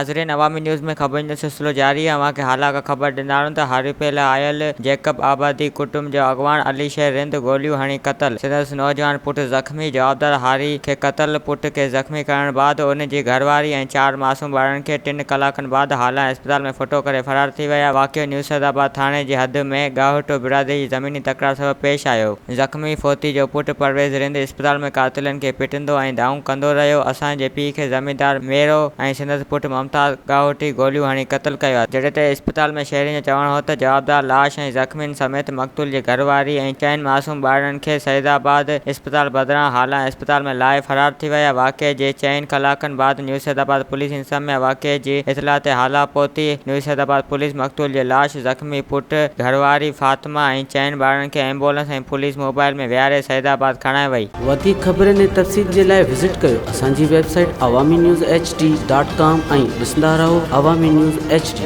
ناظرين عوامي نيوز ۾ خبرن جو سلسلو جاري آهي اوهان کي هالا کان خبر ڏيندارون ته هاري پيلا آيل جيڪب آبادي ڪٽنب جو اڳواڻ علي شير رند گوليون هڻي قتل، سندس نوجوان پٽ زخمي، جوابدار هاري کي قتل، پٽ کي زخمي ڪرڻ بعد ان جي گهرواري ۽ چار معصوم ٻارڙن کي ٽن ڪلاڪن بعد هالا اسپتال ۾ ڦٽو ڪري فرار ٿي ويا، واقعو نيوسيدآباد ٿاڻي جي حد ۾ ڳاهوٽو برادري جي زميني تڪرار سبب پيش آيو. زخمي فوتي جو پٽ پرويز رند اسپتال ۾ قاتلن کي پٽندو ۽ دانهون ڪندو رهيو، اسان جي پيء کي زميندار ميرو ۽ سندس پٽ ممتاز ڳاهوٽي گوليون هڻي قتل ڪيو آهي، جڏهن ته اسپتال ۾ شهرين جو چوڻ هو ته جوابدار لاش ۽ زخمين سميت مقتول جي گهر واري ۽ چئن معصوم ٻارڙن کي سعيدآباد اسپتال بدران هالا اسپتال ۾ لاهي فرار ٿي ويا، واقعي جي چئن ڪلاڪن بعد نيوسعيدآباد پوليس انسميا واقعي جي اطلاع تي هالا پهتي، نيوسعيدآباد پوليس مقتول جي لاش، زخمي پٽ، گهرواري فاطمه ۽ چئن ٻارڙن کي ايمبولنس ۽ پوليس موبائل ۾ ويهاري سعيد آباد کڻائي وئي. وڌيڪ خبرن ۽ تفصيل جي لاء وزٽ ڪيو اسان جي website Awami news H D dot com ۽ ڏسندا رهو عوامي نيوز ايڇ ڊي.